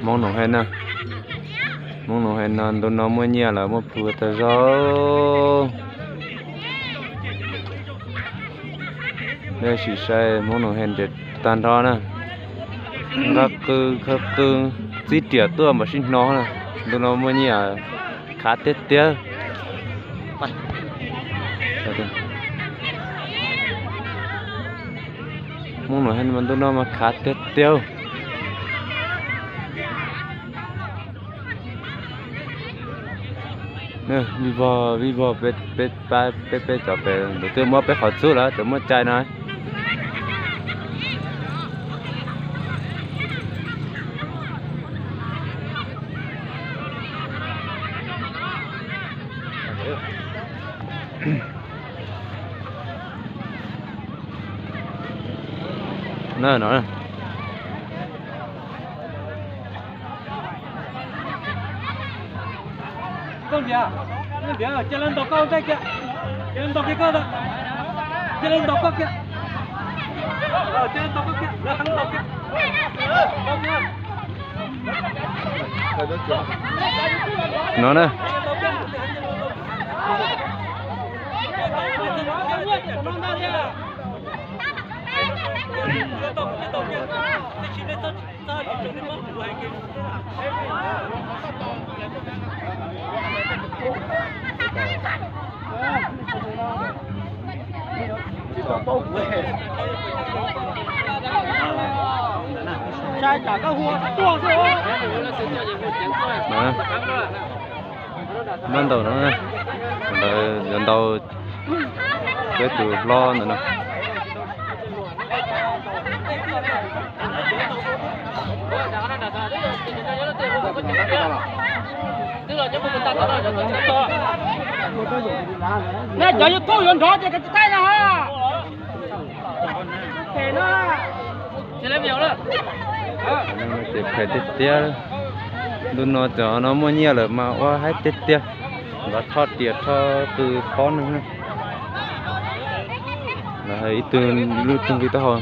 Hmoob Noom Hej na, Hmoob Noom Hej no ntu no muaj nyiaj lawm, muaj plhus tag zog. Nej sim saib Hmoob Noom Hej nres tag nrho na, nqa qw khawb qw, txib riam tuaj npam sib hno na. Ntu no muaj nyiaj khav tiag tiag. Hmoob Noom Hej mas ntu no mas khav tiag tiag. Vij vog vij vog, peb peb cov pem ntawd twb muab peb qhov txhub lawm, tseem muaj cai no. Na no. Koj ntiav, koj ntiav, cia lawv ntaus koj ntej kiag, cia lawv ntaus kiag koj, cia lawv ntaus koj kiag, cia lawv ntaus koj kiag, lawv heev ntaus kiag. No na. Npaj ntaus no, lawv yuav ntaus peb tus hlob ntawm no. Nej cov YouTube yuav nrov ces koj tsis taij na. Ces phem tiag tiag. Ntu no cov no muaj nyiaj lawm mas ua haib tiag tiag. Nkawd rho riam rho qws phob neeg na. Lawv hais ib tug lub tug nqi taub hau.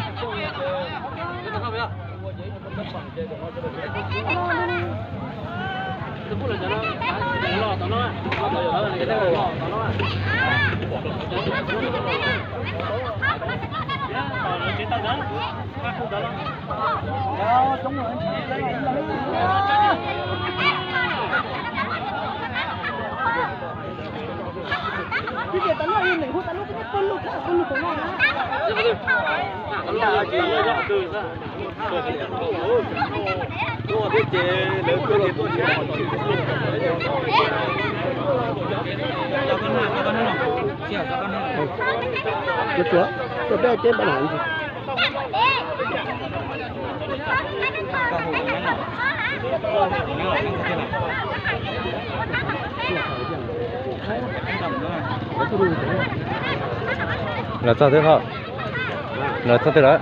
Tuaj, tuaj, tuaj, tuaj, tuaj, tuaj, tuaj, tuaj. Lawv txog twg hos? Lawv txog twg lawm?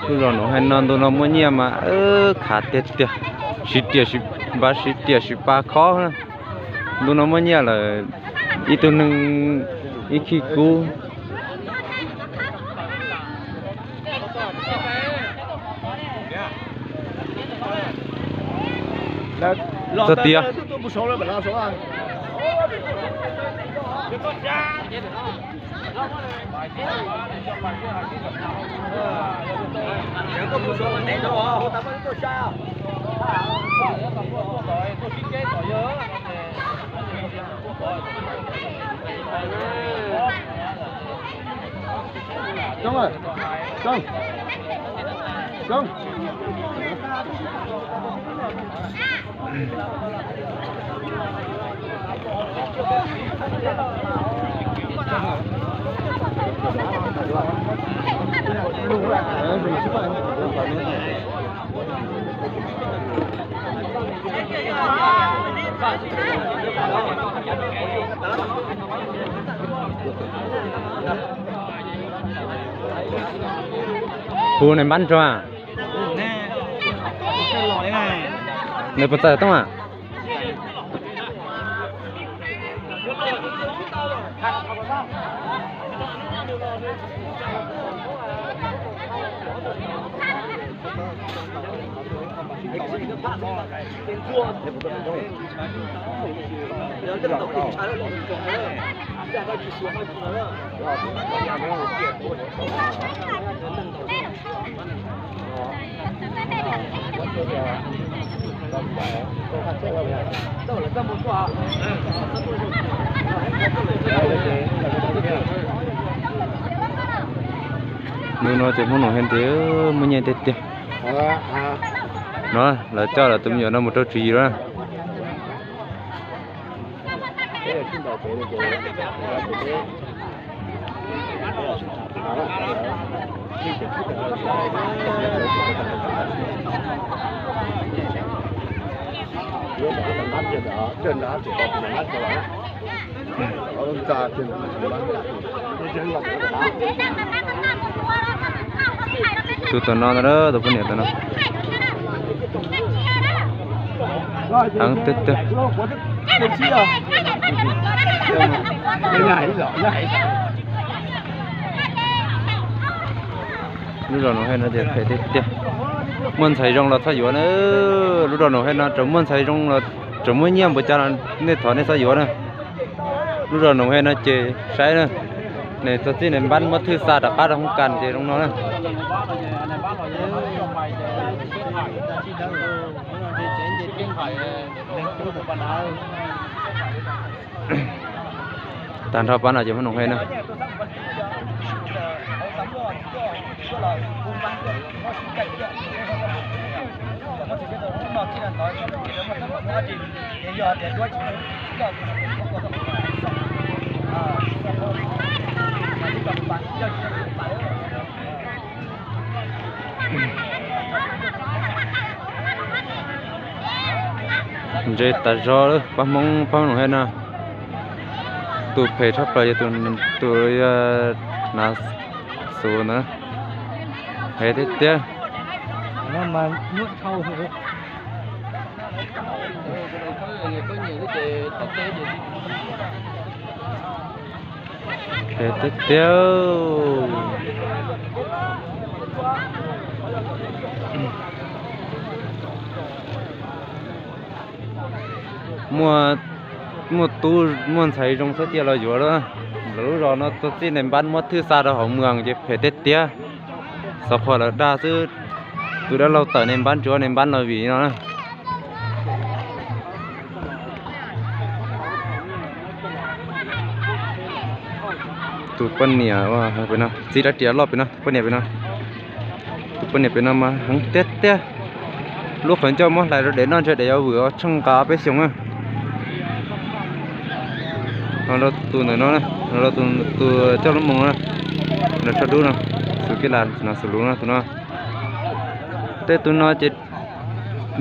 Lub zos Noom Hej no ntu no muaj nyiaj mas khav tiag tiag, siv riam, npaj siv riam siv pa khob. Ntu no muaj nyiaj lawm, ib tug neeg ib khib kub. Txog tiag. Coob, coob, coob. Hu nws npab rua. Nws puas txawj tooj a? Hnub no ces Hmoob Noom Hej ces muaj nyiaj tiag tiag. No lawv coj lawv tus me nyuam no mus rau tswv yim lawm. Tus tom no ntag, tus poj niam tom no. Heev tiag tiag. Lub zos Noom Hej no ces phem tiag tiag. Muaj ntxhais zoo los txhob yuav na. Lub zos Noom Hej no tseem muaj ntxhais zoo los tseem muaj nyiaj npaum cas los nej thov nej txhob yuav na. Lub zos Noom Hej no ces saib na, nws txog txij nws npab muab thwj xa rov qab rau hoob kas ces zoo no na. Tag nrho pab no ces Hmoob Noom Hej na. Ntse tas zog pab Hmoob, pab Noom Hej no. Tus phem tshaj plaws yog tus, tus hnav xuv ntawd. Phem tiag tiag. Phem tiag tiag. Muaj, muaj tub muaj ntxhais zoo txhob cia los yuav lawm. Lawv lub zos no txog txij nais npab muab thwj xa rau hauv mws ces phem tiag tiag. Xov qhuas lawv dag xwb, tus dab laug tawm nais npab tsuav nais npab los vim no na. Tus poj niam pem no txiv rab riam loj pem no, tus poj niam pem no. Tus poj niam pem no mas heev tiag tiag. Lub qhov ncauj muab hlais rau dev noj ntshe dev yuav vwm tsheej nqa ob peb xyoos na. No rau tus ntawm no, no rau tus coj lub moos no, no tsho dub no, xus kij las no xus lus no tus no. Tej tus no ces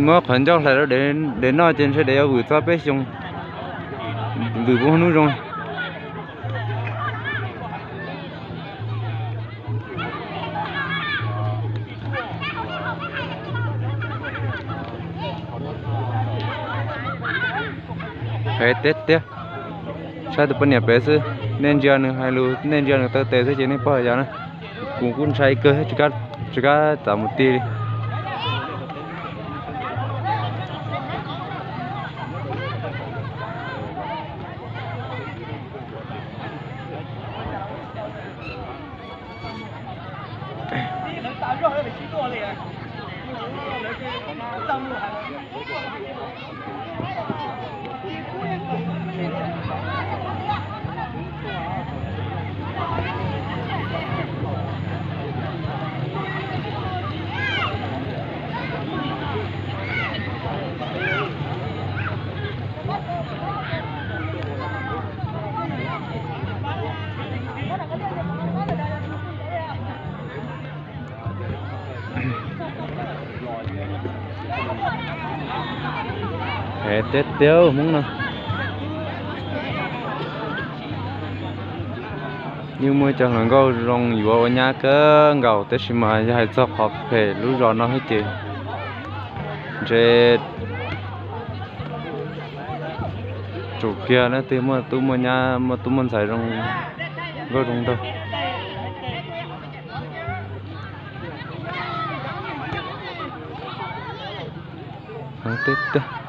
muab qhov ncauj hlais rau dev noj ces ntshe dev yuav vwm txog peb xyoos, vwm puv hnub zoo. Phem tiag tiag. Saib tus poj niam pem xwb, nej ntsia nws hais lus, nej ntsia nws taw tes xwb ces nej paub hais yog na. Kuv kuj ntshai kawg, tsis kam txav mus ti li. Phem tiag tiag Hmoob no. Yeej muaj cov hluas nkauj zoo yuav ua nyab kawg nkaus tab sis mas yog hais txog qhov phem lub zos no thiab ces ntshe tsum kiag leej twg muaj tub muaj nyab muaj tub muaj ntxhais zoo nkauj zoo nraug. Tiag tiag.